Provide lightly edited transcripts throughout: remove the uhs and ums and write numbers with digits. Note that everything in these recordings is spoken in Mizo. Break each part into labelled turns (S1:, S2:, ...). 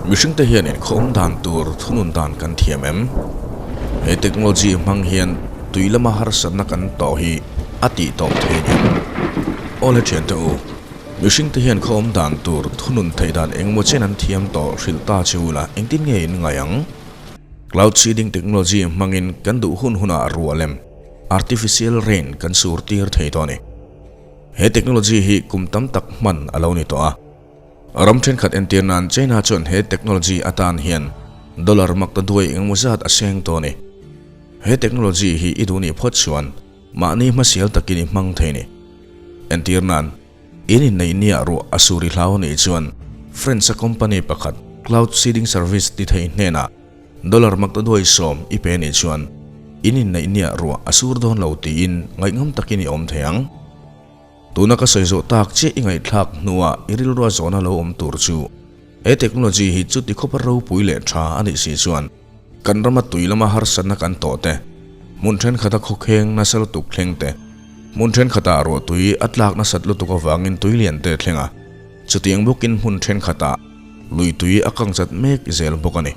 S1: Mihringte hianin khaw awm dan tur thunun dan kan thiam em? He technology hmang hian tui lama harsatna kan tawh hi a tih tawp thei em? Aw le thiante u, mihringte hian khaw awm dan tur thunun theih dan engemaw chen an thiam tawh hrilh ta che ula engtin nge in ngai ang? Cloud seeding technology hmangin kan duh hun hunah ruah lem, artificial rain, kan sur tir thei tawh a ni. He technology hi kum tam tak hman a lo ni tawh a. Ram thenkhat entir nan China chuan he technology atan hian dollar mak ta duai engemaw zat a seng tawh a ni. He technology hi i duh nih phawt chuan mahni hmasial takin i hmang thei a ni. Entir nan, in inneih nia ruah a sur i hlau anih chuan French-a company pakhat cloud seeding service ti thei hnenah dollar mak ta duai 10 i pe anih chuan in inneih nia ruah a sur dawn lo tiin ngaihngam takin i awm thei ang. Tuna ka sawi zawh tak chiah i ngaihthlak hnuah i rilrua zawhna lo awm tur chu he technology hi chuti khawpa ropui leh tha a nih si chuan kan rama tui lama harsatna kan tawh te, hmun thenkhat a khawkheng nasa lutuk thleng te, hmun thenkhatah ruahtui a tlak nasat lutuk avangin tui lian te thleng a, chutiang bawkin hmun thenkhatah lui tui a kang chat mek zel bawk a ni.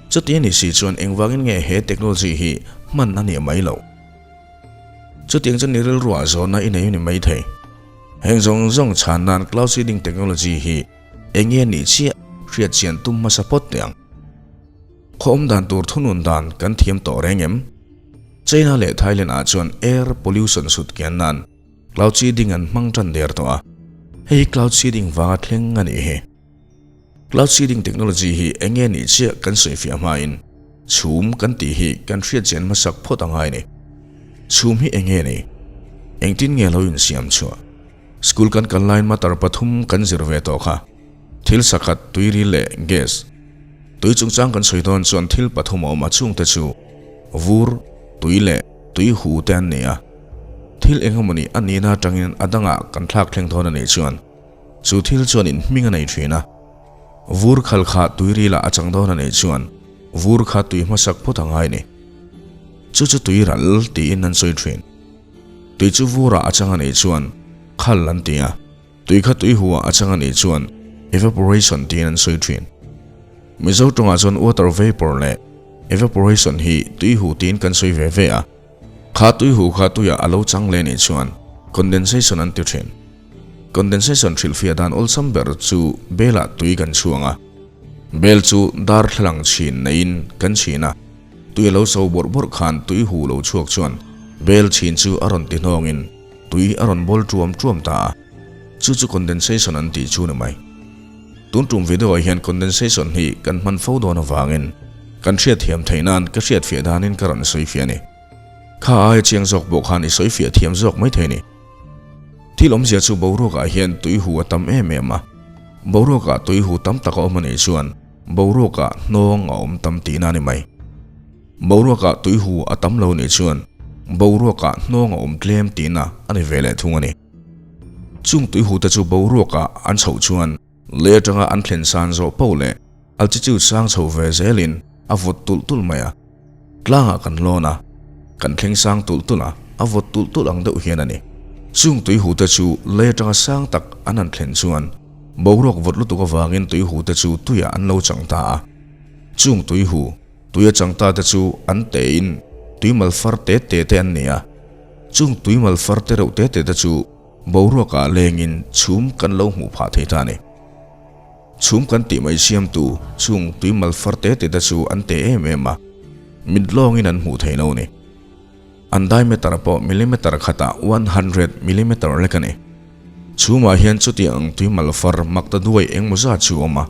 S1: Chuti a nih si chuan engvangin nge he technology hi hman a nih mai loh? Chutiang chuan i rilruah zawhna i nei a ni maithei. Heng zawng zawng chhan nan cloud seeding technology hi eng nge nih chiah hriat chian tum hmasa phawt teh ang. Khaw awm dan tur thunun dan kan thiam tawh reng em? China leh Thailand ah chuan air pollution sut kian nan cloud seeding an hmang tan der tawh a, hei hi cloud seeding vanga thleng a nih hi. Cloud seeding technology hi eng nge nih chiah kan sawifiah hmain chhum kan tih hi kan hriat chian hmasak phawt a ngai ni. Chhum hi eng nge ni? Engtin nge lo insiam chhuah? School kan kal laiin matar pathum kan zir ve tawh kha. Thil sakhat, tuiri leh gas. Tui chungchang kan sawi dawn chuan thil pathum a awm a chungte chu vur, tui leh tui hu te an ni a. Thil eng emawni a nihna atangin a dangah kan thlak thleng dawn a nih chuan Chu thil chuan in hming a nei thin a, vur khal kha tuirilah a chang dawn a neih chuan vur kha tui hmasak phawt a ngai ni. Chu chu tui ral tiin an sawi thin. Tui chu vurah a chang a neih chuan khal an ti a, tui kha tui huah a chang a nih chuan evaporation tiin an sawi thin. Mizo tawngah chuan water vapor leh evaporation hi tui hu tiin kan sawi ve ve a, kha tui hu kha tuiah a lo chang leh nih chuan condensation an ti thin. Condensation hrilhfiah dan awlsam ber chu belah tui kan chhuang a, bel chu darthlalang chhin neiin kan chhin a, tui a lo so bawrh bawrh khan tui hu lo chhuak chuan bel chhin chu a rawn ti hnawngin tui a rawn bawl tuam tuam ta a, chu chu condensation an tih chu ni mai. Tun tum video ah hian condensation hi kan hman fo dawn avangin kan hriatthiam theih nan ka hriatfiah danin ka rawn sawifiah a ni. Kha aia chiang zawk pawh khan i sawifiah thiam zawk maithei ni. Thil awmzia chu boruakah hian tui hu a tam em em a, boruakah tui hu tam tak a awm a nih chuan boruakah hnawng a awm tam tihna a ni mai. Boruakah tui hu a tam lo nih chuan boruakah hnawng a awm tlem tihna a ni ve leh thung a ni. Chung tui hu te chu boruakah an chhoh chuan lei atanga an thlen san zawh poh leh altitude sang chho ve zelin a vawt tulh tulh mai a. Tlangah kan lawn a, kan thleng sang tulh tulh a, a vawt tulh tulh ang deuh hian a ni. Chung tuihute chu lei atanga sang tak an han thlen chuan boruak vawt lutuk avangin tuihute chu tuiah an lo chang ta a. Chung tuihu, tuia chang ta te chu an tein tuimal far te te te an ni a. Chung tuimal far te reuh te te te chu boruakah lengin chhum kan lo hmuh phah thei ta a ni. Chhum kan tih mai siamtu chung tui mal far te te te chu an te em em a, mit lawngin an hmuh thei lo ni. An diameter pawh millimeter khatah 100 millimeter lek a ni. Chhumah hian chuti ang tui mal far mak ta duai engmaw zat chu awm a,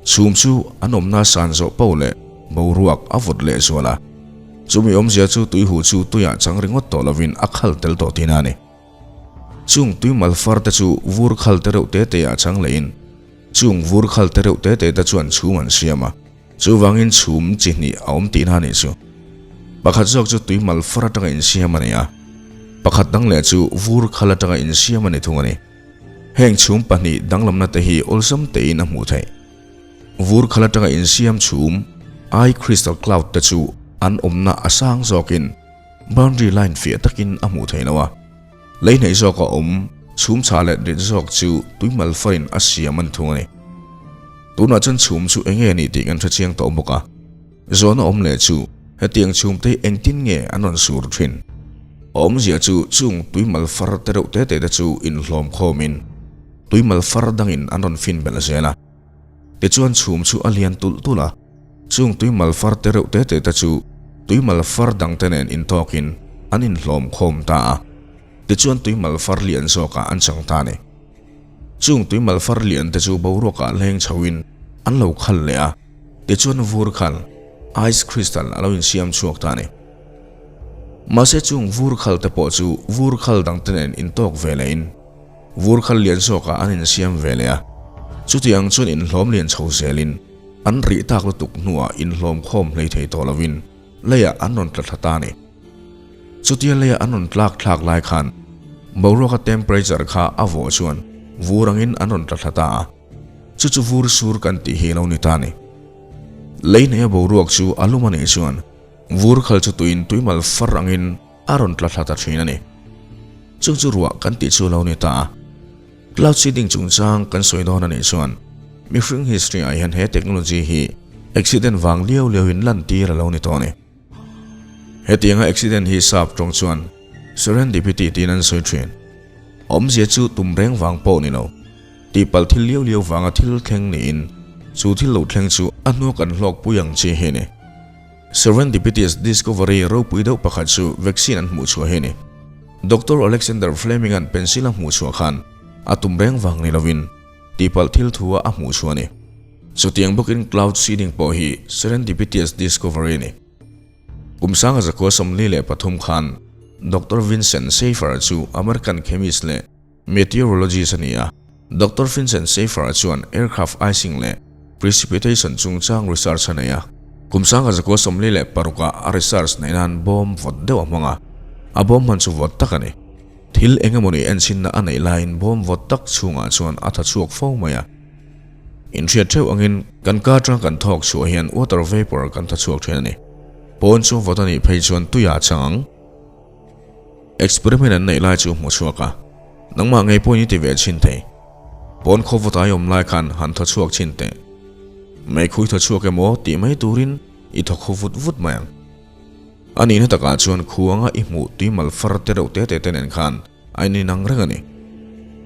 S1: chhum chu an awmna san zawh poh leh boruak a vawt leh zual a. Chumi awmzia chu tuihu chu tuiah chang ringawt tawh lovin a khal tel tawh tihna a ni. Chung tui mal far te chu vur khal te reuh te te ah chang leh in chung vur khal te reuh te te te chuan chhum an siam a, chuvangin chhum chi hnih a awm tihna a nih chu. Pakhat zawk chu tui mal far atanga insiam a ni a, pakhat dang leh chu vur khal atanga insiam a ni thung a ni. Heng chhum pahnih danglamna te hi awlsam tein a hmuh theih. Vur khal atanga insiam chhum, eye crystal cloud te chu an awmna a sang zawkin, Boundary line fiah takin a hmuh theih loh a, lei hnaih zawk a awm, chhum chhah leh rit zawk chu tuimal farin a siam a ni thung a ni. Tunah chuan chhum chu eng nge ni tih kan hre chiang tawh bawk a. Zawhna awm leh chu hetiang chhumte hi engtin nge an rawn sur thin? Awmzia chu chung tuimal far te reuh te te te chu inhlawm khawmin tuimal far dangin an rawn fin belh zel a. Tichuan chhum chu a lian tulh tulh a, chung tuimal far te reuh te te te chu tuimal far dangte nen intawkin an inhlawm khawm ta a. Tichuan tuimal far lian zawkah an chang ta a ni. Chung tuimal far lian te chu boruakah leng chhoin an lo khal leh a, tichuan vur khal, ice crystal, a lo insiam chhuak ta a ni. Mahse chung vur khal te pawh chu vur khal dang te nen intawk ve lehin vur khal lian zawkah an insiam ve leh a, chutiang chuan inhlawm lian chho zelin an rih tak lutuk hnuah inhlawm khawm hlei thei tawh lovin leiah an rawn tla thla ta a ni. Chutia leia an rawn tlak thlak lai khan boruaka temperature kha a vawh chuan vur angin an rawn tla thla ta a, chu chu vur sur kan tih hi lo ni ta a ni. Lei hnaia boruak chu a lum a nih chuan vur khal chu tuiin tuimal far angin a rawn tla thla ta thin a ni. Chung chu ruah kan tih chu lo ni ta a. Cloud seeding chungchang kan sawi dawn a nih chuan mihring history ah hian he technology hi accident vang liau liauin lantir a lo ni tawh a ni. Hetianga accident hi sap tawng chuan serendipity tiin an sawi thin. Awmzia chu tum reng vang pawh ni lo. Tihpalh thil liau liau vanga thil thleng niin chu thil lo thleng chu a hnua kan hlawkpui ang chi hi a ni. Serendipity's discovery ropui deuh pakhat chu vaccine an hmuh chhuah hi a ni. Doctor Alexander Fleming-a'n pencil a hmuh chhuah khan a tum reng vang ni lovin tihpalh thil thua a hmuh chhuah a ni. Chutiang bawkin cloud seeding pawh hi serendipitous discovery a ni. Kum sanga zakua 43 khan Doctor Vincent Schaefer chu American chemist leh meteorologist a ni a. Doctor Vincent Schaefer chuan aircraft icing leh precipitation chungchang research a nei a. Kum sanga zakua 46 ah a research neih nan bawm vawt deuh a hmang a, a bawm hman chu vawt tak a ni. Thil engemawni enchhinna a neih laiin bawm vawt tak chhungah chuan a tha chhuak fo mai a. Inhriat theuh angin kan ka atanga kan thawk chhuah hian water vapor kan tha chhuak thin a ni. Pawn chu vawt a nih phei chuan tuiah a chang ang. Experiment an neih lai chu hmu chhuak a, nangmah ngei pawhin i ti ve chhin thei. Pawn khaw vawt ai awm lai khan han thaw chhuak chhin teh. Meikhui thaw chhuak emaw tih mai turin i thaw khaw vut vut mai ang. A nihna takah chuan khuanga i hmuh tuimal far te reuh te te te nen khan A in ang reng a ni.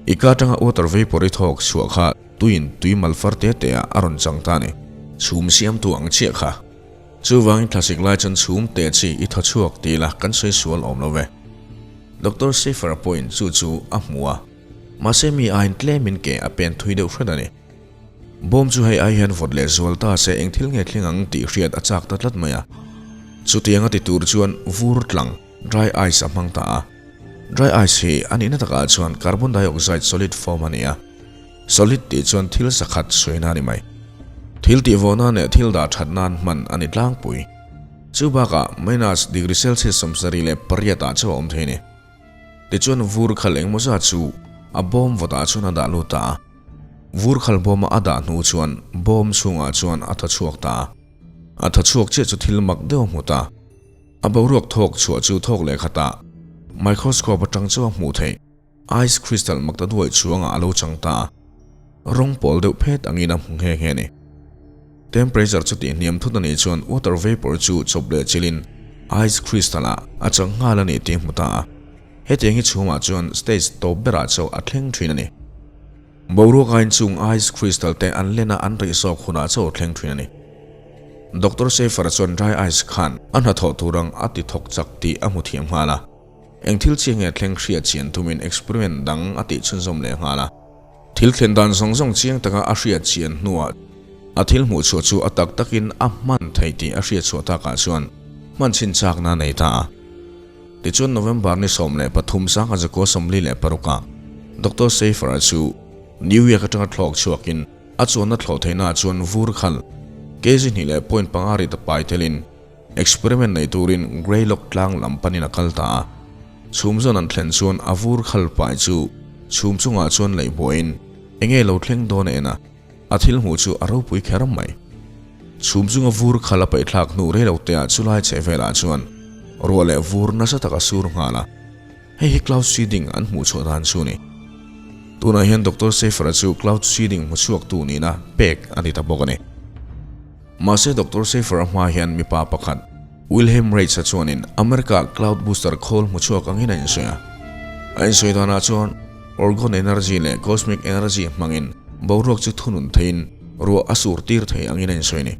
S1: I ka atanga water vapor i thawk chhuah kha tuiin tui mal far te te ah a rawn chang ta a ni. Chhum siamtu ang chiah kha. Chuvangin thlasik lai chuan chhum te chi i thaw chhuak ti ila kan sawi sual awm lo ve. Doctor Schaefer pawhin chu chu a hmu a, mahse mi aiin tlemin ke a pen thui deuh hret a ni. Bawm chu hei ai hian vawt leh zual ta se eng thil nge thleng ang tih hriat a chak ta tlat mai a. Chutianga ti tur chuan vur tlang, dry ice, a hmang ta a. Dry ice hi a nihna takah chuan carbon dioxide solid form a ni a, solid tih chuan thil sakhat suaina a ni mai. Thil tihvawh nan leh thil dah that nan hman a ni tlangpui. Chu bakah minus degree Celsius 78 ah chauh a awm thei a ni. Tichuan vur khal engmaw zat chu a bawm vawtah chuan a dah lut ta a. Vur khal bawma a dah hnu chuan bawm chhungah chuan a thaw chhuak ta a. A thaw chhuak chiah chu thil mak deuh a hmu ta. A boruak thawk chhuah chu thawk leh khatah microscope atang chu a hmuh theih. Ice crystal makta duai chhuangah a lo chang ta a, rawng pawl deuh phet angin a hmu nghe nghe a ni. Temperature chu tih hniam thut a nih chuan water vapor chu chawp leh chilhin ice crystal ah a chang nghal a ni tih a hmu ta a. Hetiang hi chhumah chuan stage tawp berah chauh a thleng thin a ni. Boruak aiin chung ice crystal te an len a an rih zawk hunah chaw thleng thin a ni. Doctor Schaefer chuan dry ice khan a hnathawh tur ang a ti thawk chak tih a hmu thiam nghal a. Eng thil chiah nge thleng hriat chian tumin experiment dang a tih chhunzawm leh nghal a. Thil thlen dan zawng zawng chiang taka a hriat chian hnuah a thil hmuh chhuah chu a tak takin a hman thei tih a hriat chhuah takah chuan hman chhin chakna a nei ta a. Tichuan November ni 13 sangha zakua 46 ah Doctor Schaefer-a chu New York atanga thlawk chhuakin a chuanna thlawh theihnaah chuan vur khal kg hnih leh point panga rit a pai telin experiment nei turin Greylock tlang lam panin a kal ta a. Chhum zawn an thlen chuan a vur khal pai chu chhum chungah chuan leih buaiin enge lo thleng dawn a en a, a thil hmuh chu a ropui kher mai. Chhum chunga vur khal a paihthlak hnu reilo teah chulai chheh velah chuan ruah leh vur nasa tak a sur nghal a, hei hi cloud seeding an hmuh chhuah dan chu a ni. Tunah hian Doctor Schaefer-a chu cloud seeding hmuchhuaktu nihna pek a ni ta bawk a ni. Mahse Doctor Schaefer-a hma hian mipa pakhat, Wilhelm Reich-a chuanin America cloud booster khawl hmuchhuak angin a insawi a. A insawi danah chuan orgone energy leh cosmic energy hmangin boruak chu thunun theiin ruah a sur tir thei angin a insawi a ni.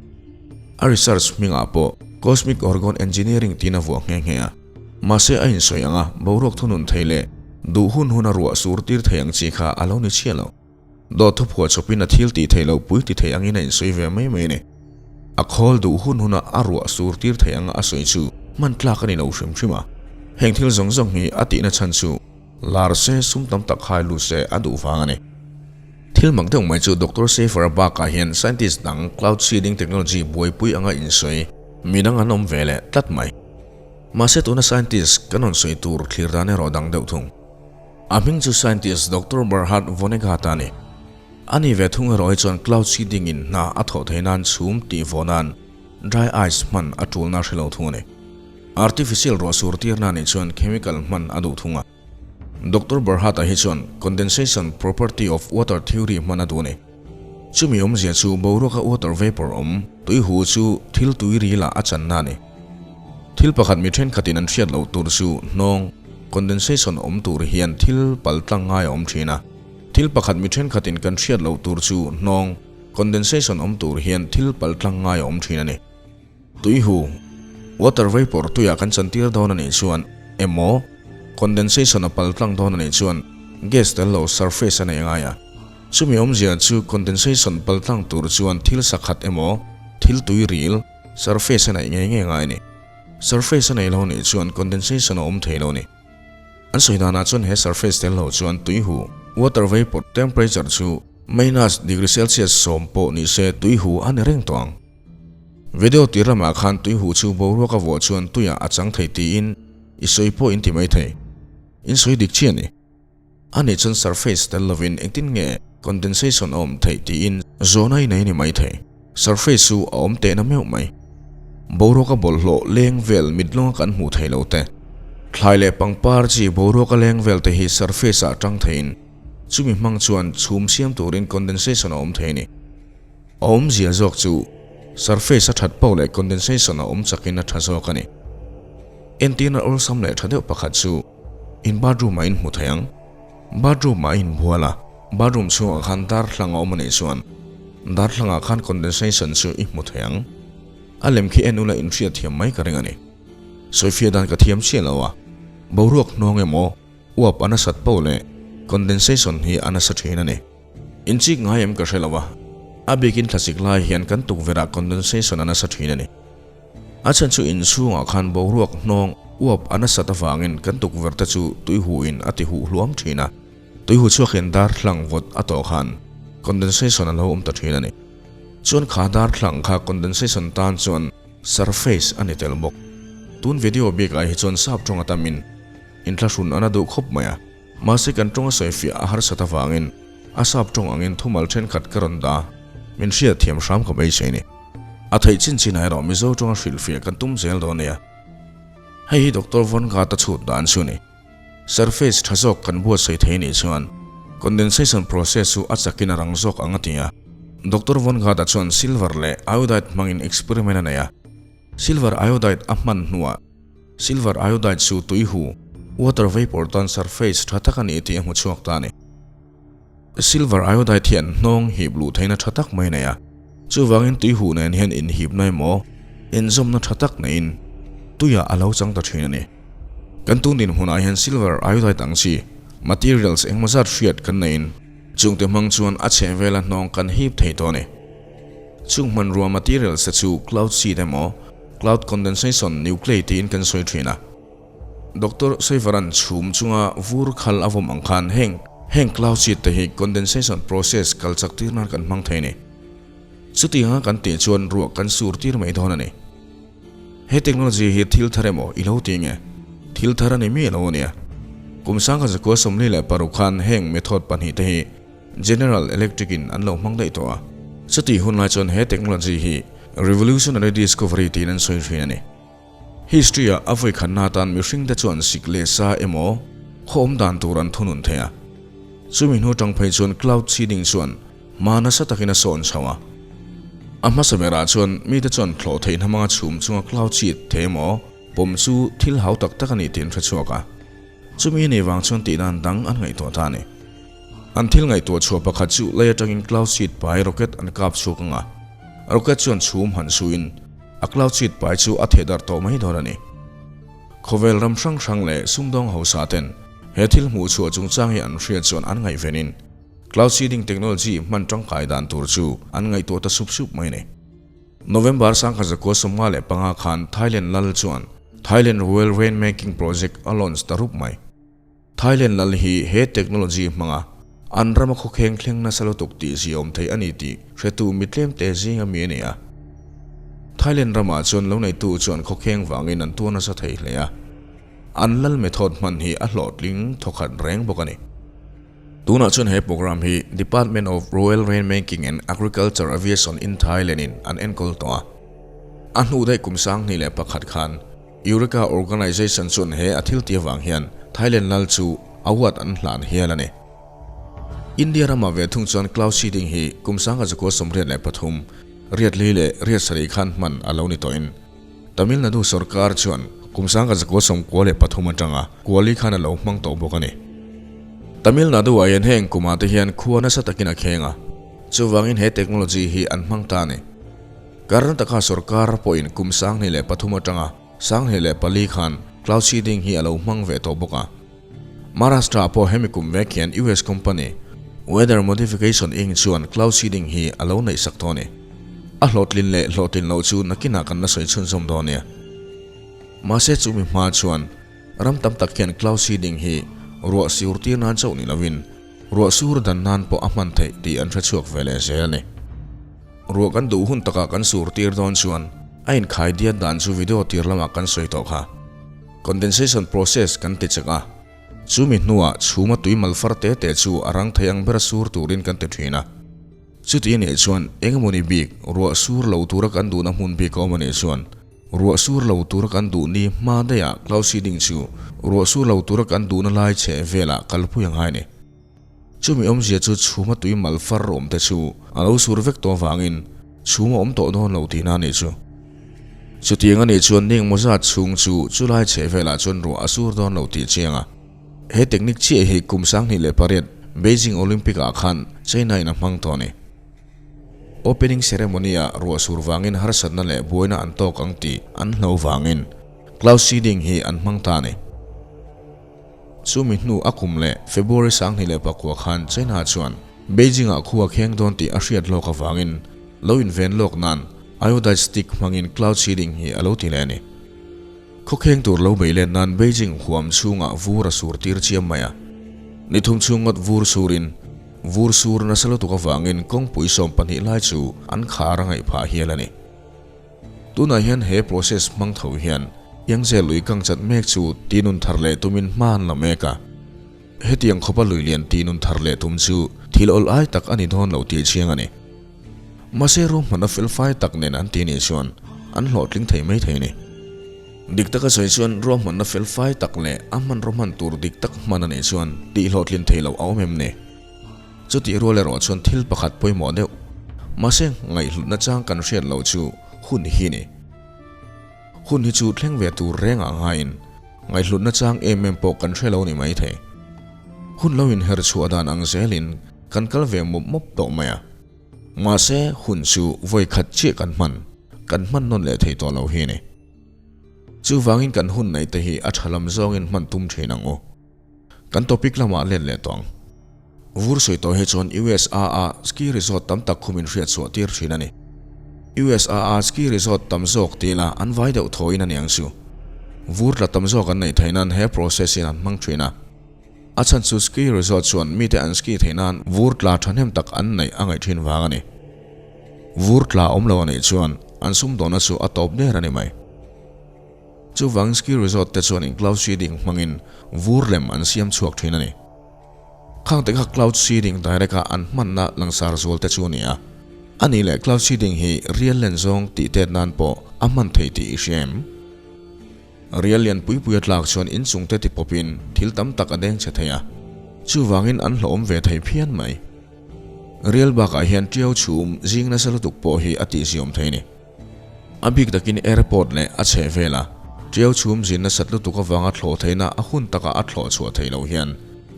S1: A research hmingah pawh Cosmic Orgone Engineering tiin a vuah nghe nghe a. Mahse a insawi anga boruak thunun thei leh duh hun huna ruah sur tir thei ang chi kha a lo ni chhia lo. Dawt thuphuah chawpin a thil tih theih loh pui ti thei angin a insawi ve mai mai a ni. A khawl duh hun huna a ruah sur tir thei anga a sawi chu hman tlak a ni lo hrim hrim a. Heng thil zawng zawng hi a tihna chhan chu lar se sum tam tak khai lut se a duh vang a ni. Thil mak deuh mai chu Doctor Schaefer-a bakah hian scientist dang cloud seeding technology buaipui anga insawi mi dang an awm ve leh tlat mai. Mahse tuna scientist kan rawn sawi tur thlir dan erawh dang deuh thung. A hming chu scientist Doctor Bernhard Vonnegut a ni. Ani ve thung erawh hi chuan cloud seeding in hna a thawh theih nan chhum tih vawh nan dry ice hman a tulna a hre lo thung a ni. Artificial ruah sur tirna nih chuan chemical hman a duh thung a. Doctor Bernhard-a hi chuan condensation property of water theory hman a duh a ni. Chumi awmzia chu boruaka water vapor awm tui hu chu thil tui ril ah a channa a ni. Thil pakhat mi thenkhatin an hriat loh tur chu hnawng, condensation, awm tur hian thil pal tlang ngai a awm thin a. Thil pakhat mi thenkhatin kan hriat loh tur chu hnawng, condensation, awm tur hian thil pal tlang ngai a awm thin a ni. Tui hu, water vapor, tuiah kan chantir dawn a nih chuan emaw condensation a pal tlang dawn a nih chuan gas tel lo surface a nei ngai a. Chumi awmzia chu condensation pal tlang tur chuan thil sakhat emaw thil tui ril, surface, a neih ngei ngei ngai a ni. Surface a nei lo nih chuan condensation a awm thei lo a ni. An sawi danah chuan he surface tel lo chuan tui hu, water vapor, temperature chu minus degree celsius 10 pawh ni se tui hu a ni reng tawh ang. Video tir lamah khan tui huh chu boruak a vuah chuan tuiah a chang thei tiin i sawi pawh in ti mai thei. In sawi dik chiah a ni. A nih chuan surface tel lovin engtin nge condensation a awm theih tiin zawhna i nei ni mai thei. Surface chu a awm tehna meuh mai. Boruak a bawlhhlawh leng vel mitlawnga kan hmuh theih lo te. Thlai leh pangpar chi boruak a leng vel te hi surface ah tang theiin chumi hmang chuan chhum siam turin condensation a awm thei a ni. A awmzia zawk chu surface a that poh leh condensation a awm chakin a tha zawk a ni. Entirna awlsam leh tha deuh pakhat chu in bathroom ah in hmu thei ang. Bathroom ah a inbual a, bathroom chhungah khan darthlang a awm a nih chuan darthlangah khan condensation chu i hmu thei ang. A lem khi en ula inhriat thiam mai ka ring a ni. Sawifiah dan ka thiam chiah lo a, boruak hnawng emaw uap a nasat poh leh condensation hi a nasa thin a ni. Inchik ngai em ka hre lo a, a bikin thlasik lai hian kan tukverh ah condensation a nasa thin a ni. A chhan chu inchhungah khan boruak hnawng uap a nasat avangin kan tukverh te chu tui huh in a ti huh hluam thin a, tui huh chhuakin darthlang vawt a tawh khan condensation a lo awm ta thin a ni. Chuan kha darthlang kha condensation tan chuan surface a ni tel bawk. Tun video bikah hi chuan sap tawng a tamin inthlahrun a na duh khawp mai a. Mahse kan tawng a sawifiah a harsat avangin a sap tawng angin thumal thenkhat ka rawn dah a, min hriat thiam hram ka beisei ni. A theih chin chinah erawh Mizo tawnga hrilhfiah kan tum zel dawn nia. Hei hi Doctor Von Gata chhut dan chu ni. Surface tha zawk kan buatsaih thei nih chuan condensation process chu a chakin a rang zawk ang a ti a. Doctor Von Gata chuan silver leh iodide hmangin experiment a nei a. Silver iodide a hman hnuah Silver iodide chu tui hu, water vapor, tan surface tha tak a ni tih a hmu chhuak ta a ni. Silver iodide hian hnawng hip luh theihna tha tak mai a nei a, chuvangin tui huh nen hian inhipna emaw inzawmna tha tak neiin tuiah a lo chang ta thin a ni. Kan tun dinhmunah hian silver iodide ang chi materials engmaw zat hriat kan neiin chungte hmang chuan a chhehvela hnawng kan hip thei tawh a ni. Chung hmanrua materials te chu cloud seed emaw cloud condensation nuclei tiin kan sawi thin a. Doctor Saivaran chhum chunga vur khal a vawm ang khan heng heng cloud seed te hi condensation process kal chak tir nan kan hmang thei a ni. Chutianga kan tih chuan ruah kan sur tir mai dawn a ni. He technology hi thil thar emaw i lo ti nge? Thil thar a ni miah lo a nia. Kum 1946 khan heng method pahnihte hi General Electric in an lo hmang daih tawh a. Chutih hun lai chuan he technology hi revolutionary discovery tiin an sawi thin a ni. History ah a vawikhatna atan mihring te chuan sik leh sa emaw khaw awm dan tur an thunun thei a. Chumi hnu tang phei chuan cloud seeding chuan hma nasa takin a sawn chho a. A hmasa berah chuan mite chuan thlawh theihna hmanga chhum chunga cloud seed thei emaw pawm chu thil hau tak tak a ni tih an hre chhuak a. Chumi a nih vang chuan tih dan dang an ngaihtuah ta a ni. An thil ngaihtuah chhuah pakhat chu lei atangin cloud seed pai rocket an kap chhuak ang a, rocket chuan chhum han suin a cloud seed pai chu a theh darh tawh mai dawn a ni. Khawvel ram hrang hrang leh sumdawng hausa ten he thil hmuh chhuah chungchang hi an hriat chuan an ngaihvenin cloud seeding technology hman tangkai dan tur chu an ngaihtuah ta sup sup mai a ni. November 1995 khan Thailand lal chuan Thailand Royal Rainmaking Project a launch ta rup mai. Thailand lal hi he technology hmanga an rama khawkheng thleng nasa lutuk tih ziaawm thei a ni tih hretu mi tlemte zinga mi a ni a. Thailand ramah chuan lo neitu chuan khawkheng vangin an tuar nasa thei hle a, an lal method hman hi a hlawhtling thawkhat reng bawk a ni. Tunah chuan he program hi Department of Royal Rainmaking and Agriculture Aviation in Thailand in an enkawl tawh a. A hnu daih kum 2001 khan Eureka Organization chuan he a thil ti avang hian Thailand lal chu award an hlan hial a ni. India ramah ve thung chuan cloud seeding hi kum 1983, riat li leh riat sarih khan hman a lo ni tawhin Tamil Nadu sorkar chuan kum 1993 atanga kuali khan a lo hmang tawh bawk a ni. Tamil Nadu ah hian heng kumah te hian khua nasa takin a kheng a, chuvangin he technology hi an hmang ta a ni. Karnataka sorkar pawhin kum 2003 atanga 2004 khan cloud seeding hi a lo hmang ve tawh bawk a. Maharashtra pawh hemi kum vek hian US company Weather Modification Inc chuan cloud seeding hi a lo neih sak tawh a ni. A hlawhtlin leh hlawhtlin loh chu nakinah kan la sawi chhunzawm dawn nia. Mahse chumi hma chuan ram tam tak hian cloud seeding hi ruah siur tir nan chauh ni lovin ruah sur dan nan pawh a hman theih tih an hre chhuak ve leh zel a ni. Ruah kan duh hun takah kan sur tir dawn chuan a inkhai diat dan chu video tir lamah kan sawi tawh kha. Condensation process kan ti chek a, chumi hnuah chhuma tui mal far te te chu a rang thei ang bera sur turin kan ti thin a. Chuti anih chuan engemawni bik ruah sur lo tura kan duhna hmun bik a awm anih chuan ruah sur lo tura kan duh ni hma daihah cloud seeding chu ruah sur lo tura kan duhna lai chheh velah kalpui a ngai a ni. Chumi awmzia chu chhuma tui mal far awm te chu a lo sur vek tawh avangin chhum a awm tawh dawn lo tihna a nih chu. Chutiang a nih chuan ning mawzat chhung chu chulai chheh velah chuan ruah a sur dawn lo tih chiang a. He technique chiah hi kum 2008 Beijing Olympic ah khan China in a hmang tawh a ni. Opening ceremony ah ruah sur vangin harsatna leh buaina an tawk ang tih an hlo vangin cloud seeding hi an hmang ta a ni. Chumi hnu a kum leh February 2009 khan China chuan Beijing-ah khua kheng dawn tih a hriat lawk avangin lo inven lawk nan iodide stick hmangin cloud seeding hi a lo ti leh a ni. Khawkheng tur lo bei let nan Beijing huam chhungah vur a sur tir chiam mai a. Ni thum chhung ngawt vur surin vur sur nasa lutuk avangin kawngpui 12 lai chu an khar a ngaih phah hial a ni. Tunah hian he process hmang tho hian Yangtze lui kang chat mek chu tinun thar leh tumin hma an la mek a. Hetiang khawpa lui lian tinun thar leh tum chu thil awl ai tak a ni dawn lo tih chiang a ni. Mahse ruahmanna felfai tak nen an ti nih chuan an hlawhtling thei mai thei a ni. Dik taka sawi chuan ruahmanna felfai tak leh a hmanraw hman tur dik tak hman a nih chuan tih hlawhtlin thei loh a awm em ni? Chutih rual erawh chuan thil pakhat pawimawh deuh, mahse ngaihhlutna chang kan hriat loh chu hun hi ni. Hun hi chu thleng ve tur rengah ngaiin ngaihhlutna chang em em pawh kan hre lo ni mai thei. Hun lo inher chhuah dan ang zelin kan kal ve mawp mawp tawh mai a. Mahse hun chu vawi khat chiah kan hman, kan hman nawn leh thei tawh lo hi ni. Chuvangin kan hun neih te hi a tha lam zawngin hman tum thin ang u. Kan topic lamah let leh tawh ang. Vur sawi tawh hi chuan USA a ski resort tam tak khumin hriat chhuah tir thin a ni. USA a ski resort tam zawk tih lah an vai deuh thawiin a niang chu. Vur tla tam zawk an neih theih nan he process in an hmang thin a. A chhan chu ski resort chuan mite an ski theih nan vur tla thahnem tak an neih a ngaih thin vang a ni. Vur tla awm lo a nih chuan an sumdawnna chu a tawp der a ni mai. Chuvang ski resort te chuan in cloud seeding hmangin vur lem an siam chhuak thin a ni. Khang te kha cloud seeding direct a an hmanna langsar zual te chu a ni a. A nih leh cloud seeding hi rial len zawng tih tet nan pawh a hman thei tih i hria em? Rial lian pui pui a tlak chuan inchung te ti pawpin thil tam tak a deng che thei a. Chuvangin an hlawhawm ve thei phian mai. Rial bakah hian ṭiau chhum zing nasa lutuk pawh hi a tihziawm thei a ni. A bik takin airport leh a chheh vela ṭiau chhum zin nasat lutuk avanga thlawh theihna a hun taka a thlawh chhuah theih loh hian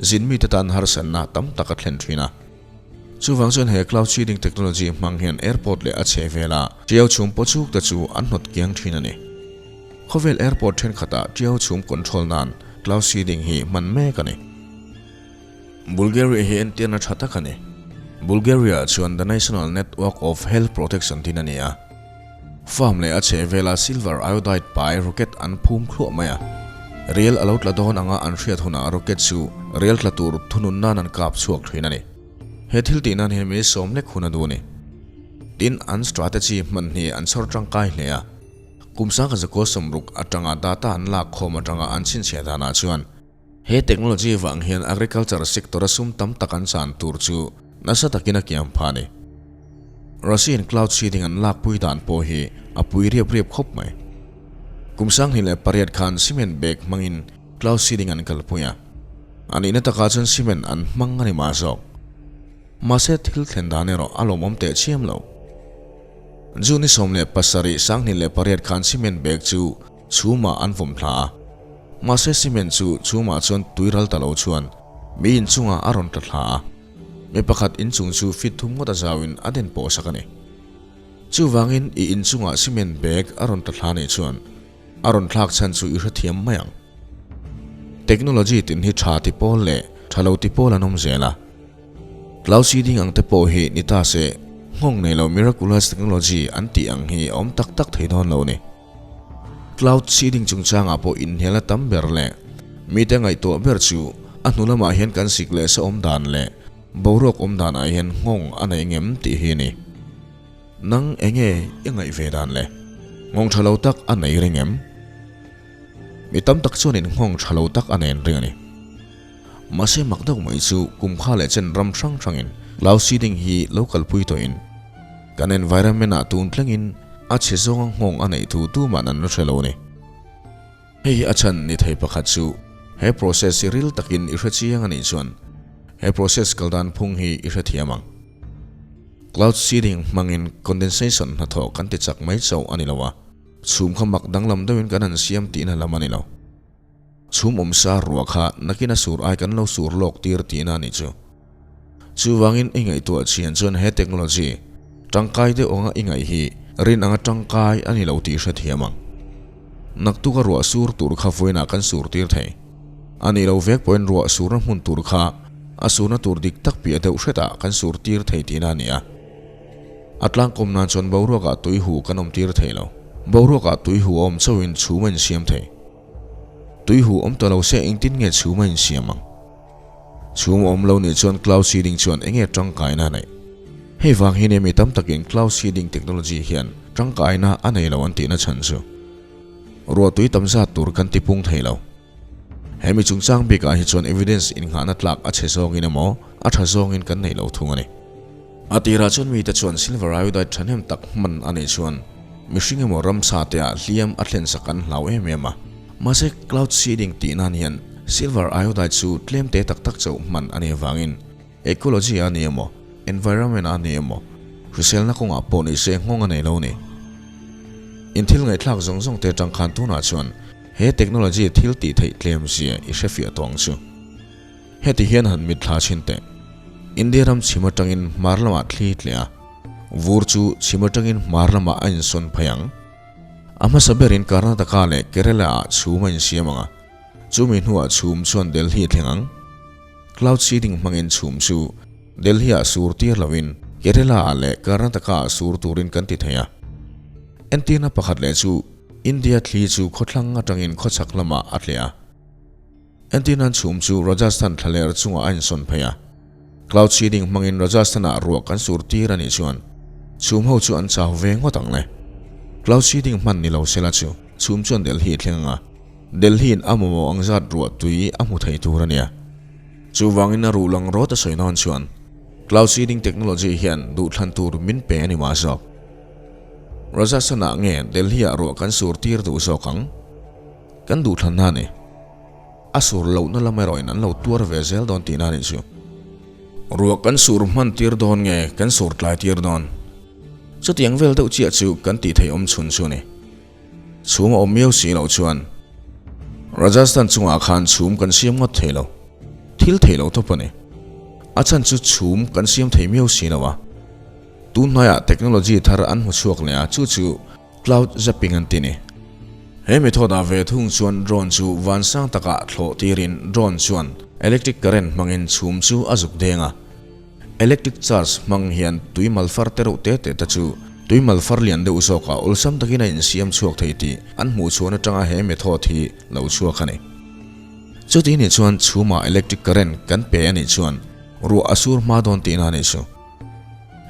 S1: zin mite tan harsatna tam tak a thlen ṭhin a. Chuvang chuan he cloud seeding technology hmang hian airport leh a chheh vela ṭiau chhum paw chuk te chu an hnawt kiang ṭhin a ni. Khawvel airport ṭhenkhatah ṭiau chhum control nan cloud seeding hi hman mek a ni. Bulgaria hi entirna tha tak a ni. Bulgaria chuan The National Network of Health Protection tin a ni a. Farm leh a chhehvela silver iodide pai rocket an phum thluah mai a. Rial a lo tla dawn anga an hriat hunah rocket chu rial tla tur thunun nan an kap chhuak thin a ni. He thil tih nan hian mi sawm lek hun a duh a ni. Tin, an strategy hman hi an chhawr tangkai hle a. Kum sangkhat zakua sawmruk atanga data an lak khawm atanga an chhinchhiah danah chuan He technology vang hian agriculture sector-a sum tam tak an chan tur chu nasa takin a kiam pha a ni. Russian cloud seeding an lakpui dan pawh hi a pui riap riap khawp mai. Kum 2008 khan cement bag hmangin cloud seeding an kalpui a, a nihna takah chuan cement an hmang a ni mah zawk. Mahse thil thlen dan erawh a lawmawm teh chiam lo. June 17, 2008 khan cement bag chu Chhumah an vawm thla a, mahse cement chu chhumah chuan tui ral ta lo chuan mi inchungah a rawn tla thla a, mi pakhat inchung chu fit thum ngawt a zauin a den pawh sak a ni. Chuvangin i inchungah cement bag a rawn tla thla nih chuan a rawn thlak chhan chu i hrethiam mai ang. Technology tin hi tha ti pawl leh tha lo ti pawl an awm zel a. Cloud seeding ang te pawh hi ni ta se nghawng nei lo miraculous technology an tih ang hi a awm tak tak thei dawn lo ni. Cloud seeding chungchangah pawh inhnialna tam ber leh mite ngaihtuah ber chu a hnu lamah hian kan sik leh sa awm dan leh boruak awm danah hian nghawng a nei ngem tih hi a ni. Nang enge i ngaih ve dan le? Nghawng tha lo tak a nei reng em? Mi tam tak chuanin nghawng tha lo tak a nen reng a ni. Mahse mak deuh mai chu kum kha leh chen ram hrang hrangin cloud seeding hi lo kalpui tawhin kan environment ah tun tlengin a chhe zawnga nghawng a neih thu tuman an la hre lo a ni. Hei hi a chhan ni thei pakhat chu he process hi ril takin i hre chiang a nih chuan he process kal dan phung hi i hrethiam ang. Cloud seeding hmangin condensation hnathawh kan ti chak mai chauh a ni lo a, chhum kha mak danglam deuhin kan han siam tihna lam a ni lo. Chhum awm sa ruah kha nakin a sur ai kan lo sur lawk tir tihna a nih chu. Chuvangin i ngaihtuah chian chuan he technology tangkai deuh anga i ngaih hi rin anga tangkai a ni lo tih hrethiam ang. Naktuka ruah sur tur kha vawiinah kan sur tir thei. A nih lo vek pawhin ruah surna hmun tur kha a surna tur dik tak piah deuh hretah kan sur tir thei tihna a ni a. A tlangkawm nan chuan boruakah tui hu kan awm tir thei lo. Boruakah tui hu a awm chauhin chhum a insiam thei. Tui hu awm ta lo se engtin nge chhum a insiam ang? Chhum a awm lo nih chuan cloud seeding chuan enge tangkaina a neih? Hei vang hi nia mi tam takin cloud seeding technology hian tangkaina a nei lo an tihna chhan chu ruah tui tam zat tur kan ti pung thei lo. He mi chungchang bikah hi chuan evidence innghahna tlak a chhe zawngin emaw a tha zawngin kan nei lo thung a ni. A tirah chuan mite chuan silver iodide thahnem tak hman a nih chuan mihring emaw ramsa te ah hliam a thlensak an hlau em em a. Mahse cloud seeding tih nan hian silver iodide chu tlem te tak tak chauh hman a nih avangin ecology a ni emaw environment a ni emaw hriselna kawngah pawh ni se nghawng a nei lo a ni. In thil ngaihthlak zawng zawng te atang khan tunah chuan he technology thil tih theih tlem zia i hrefiah tawh ang chu. Heti hian han mitthla chhin teh. India ram chhim atangin hmar lamah thli tleh a, vur chu chhim atangin hmar lamah a insawn phei ang. A hmasa berin Karnataka leh Kerala ah chhum a insiam ang a, chumi hnuah chhum chuan Delhi a thleng ang. Cloud seeding hmangin chhum chu Delhi ah sur tir loin Kerala ah leh Karnataka ah sur turin kan ti thei a. Entirna pakhat leh chu India thli chu khawthlang atangin khawchhak lamah a tleh a. Entirnan chhum chu Rajasthan thlaler chungah a insawn phei a. Cloud seeding hmangin Rajasthan-ah ruah kan sur tir a nih chuan chhum ho chu an chau ve ngawt ang le. Cloud seeding hman ni lo sela chu chhum chuan Delhi a thleng ang a, Delhi-in a mamawh ang zat ruah tui a hmu thei tur a nia. Chuvangin a ruh lang rawt a sawi nawn chuan cloud seeding technology hian duhthlan tur min pe a ni mah zawk. Rajasthan-ah nge Delhi-ah ruah kan sur tir duh zawk ang? Kan duhthlanna a ni. A sur lohna lam erawhin an lo tuar ve zel dawn tihna a nih chu. Ruah kan sur hman tir dawn nge kan sur tlai tir dawn? Chutiang vel deuh chiah chu kan tih theih awm chhun chu a ni. Chhum a awm miau si loh chuan Rajasthan chungah khan chhum kan siam ngawt thei lo. Thil thei lo tawp a ni. A chhan chu chhum kan siam thei miau si lo a. Tun hnaiah technology thar an hmu chhuak leh a, chu chu cloud zapping an ti ni. He method ah ve thung chuan drone chu van sang takah thlawh tirin drone chuan electric current hmangin chhum chu a zuk deng a. Electric charge hmang hian tui malfar te reuh te te te chu tui malfar lian deuh zawkah awlsam takin a insiam chhuak thei tih an hmuh chhuan atanga he method hi lo chhuak a ni. Chuti nih chuan chhumah electric current kan pe a nih chuan ruah a sur hma dawn tihna a nih chu.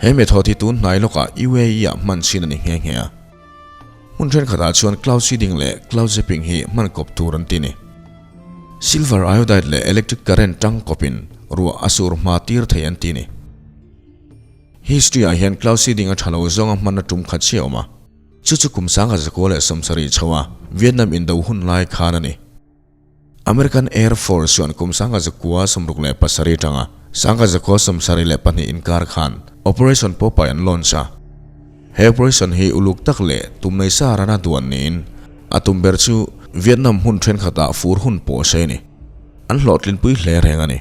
S1: He method hi tun hnai lawkah UAE ah hman chin a ni nghe nghe a. Hmun thenkhatah chuan cloud seeding leh cloud zapping hi hman kawp tur an ti ni. Silver iodide leh electric current tang kawpin ruah a sur hma tir thei an ti ni. History ah hian cloud seeding a tha lo zawnga hmanna tum khat chiah a awm a. Chu chu kum 1927 chho a Vietnam indo hun lai khan a ni. American Air Force chuan kum 1967 atanga 1972 inkar khan Operation Popeye an launch a. He operation hi uluk tak leh tum nei sa rana duan niin a tum ber chu Vietnam hmun thenkhatah fur hun pawh a sei a ni. An hlawhtlinpui hle reng a ni.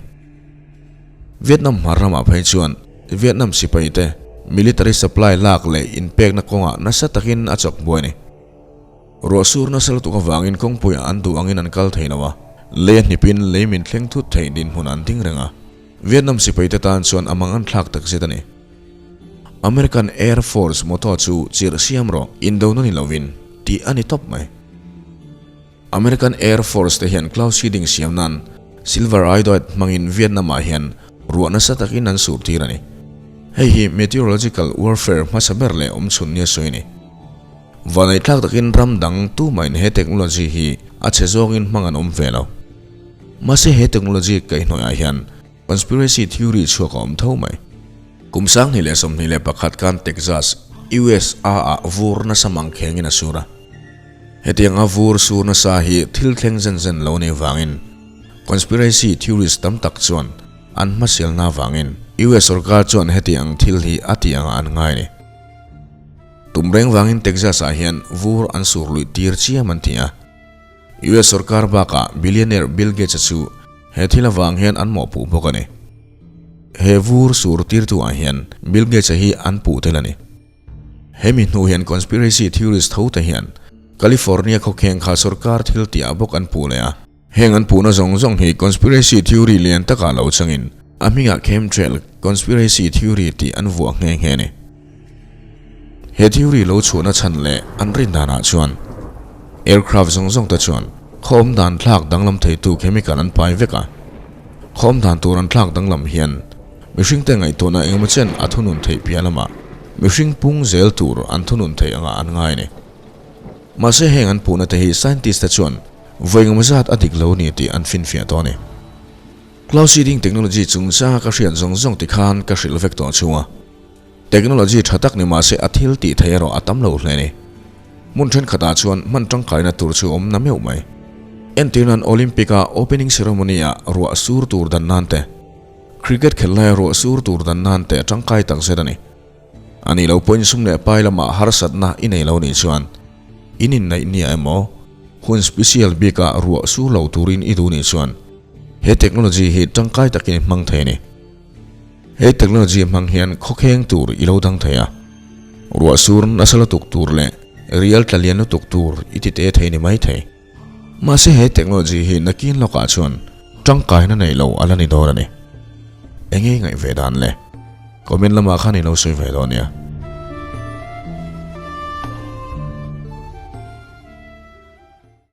S1: Vietnam hmar ramah phei chuan Vietnam sipai te military supply lak leh inpekna kawngah nasa takin a chawk buai a ni. Ruah sur nasa lutuk avangin kawngpuiah an duh angin an kal thei lo a, lei a hnipin lei min thleng thut theih dinhmun an ding reng a. Vietnam sipaite tan chuan a mang an thlak takzet a ni. American Air Force motto chu chirh siam rawh, indona ni lovin, tih a ni tawp mai. American Air Force te hian cloud seeding siam nan silver iodide hmangin Vietnam ah hian ruah nasa takin an sur tir a ni. Hei hi meteorological warfare hmasa ber leh awmchhun nia sawi a ni. Vaneitlak takin ram dang tumahin he technology hi a chhe zawngin hmang an awm ve lo. Mahse he technology kaihhnawihah hian conspiracy theory chhuak a awm tho mai. Kum 2021 khan Texas, USA ah vur nasa mang khengin a sur a. Hetianga vur sur nasa hi thil thleng zen zen lo nei vangin conspiracy theorist tam tak chuan an hmasialna vangin US sorkar chuan heti ang thil hi a tih angah an ngai a ni. Tum reng vangin Texas ah hian vur an sur luih tir chiam an ti a. US sorkar bakah billionaire Bill Gates-a chu he thil avang hian an mawhpuh bawk a ni. He vur sur tirtu ah hian Bill Gates-a hi an puh tel a ni. Hemi hnu hian conspiracy theorist tho te hian California khawkheng kha sorkar thil tih ah bawk an puh leh a. Heng an puhna zawng zawng hi conspiracy theory lian takah lo changin a hmingah chemtrail conspiracy theory tih an vuah nghe nghe a ni. He theory lo chhuahna chhan leh an rin danah chuan aircraft zawng zawng te chuan khaw awm dan thlak danglam theitu chemical an pai vek a. Khaw awm dan tur an thlak danglam hian mihringte ngaihtuahna engemaw chen a thunun theih piah lamah mihring pung zel tur an thunun theih angah an ngai a ni. Mahse heng an puhna te hi scientist te chuan vawi engemaw zat a dik lo ni tih an finfiah tawh a ni. Cloud seeding technology chungchanga ka hriat zawng zawng ti khan ka hrilh vek tawh chhung a. Technology tha tak ni mahse a thil tih theih erawh a tam lo hle a ni. Hmun thenkhatah chuan hman tangkaina tur chu awm na meuh mai. Entir nan Olympic a opening ceremony ah ruah sur tur dan nan te, cricket khelh laia ruah sur tur dan nan te a tangkai takzet a ni. A nih loh pawhin sum leh pai lamah harsatna i nei lo nih chuan in inneih nia emaw hun special bikah ruah sur lo turin i duh nih chuan he technology hi tangkai takin i hmang thei a ni. He technology hmang hian khawkheng tur i lo dang thei a, ruah sur nasa lutuk tur leh rial tla lian lutuk tur i ti te thei ni mai thei. Mahse he technology hi nakin lawkah chuan tangkaina nei lo a la ni dawn a ni. Enge i ngaih ve dan le? Comment lamah khan i lo sawi ve dawn nia.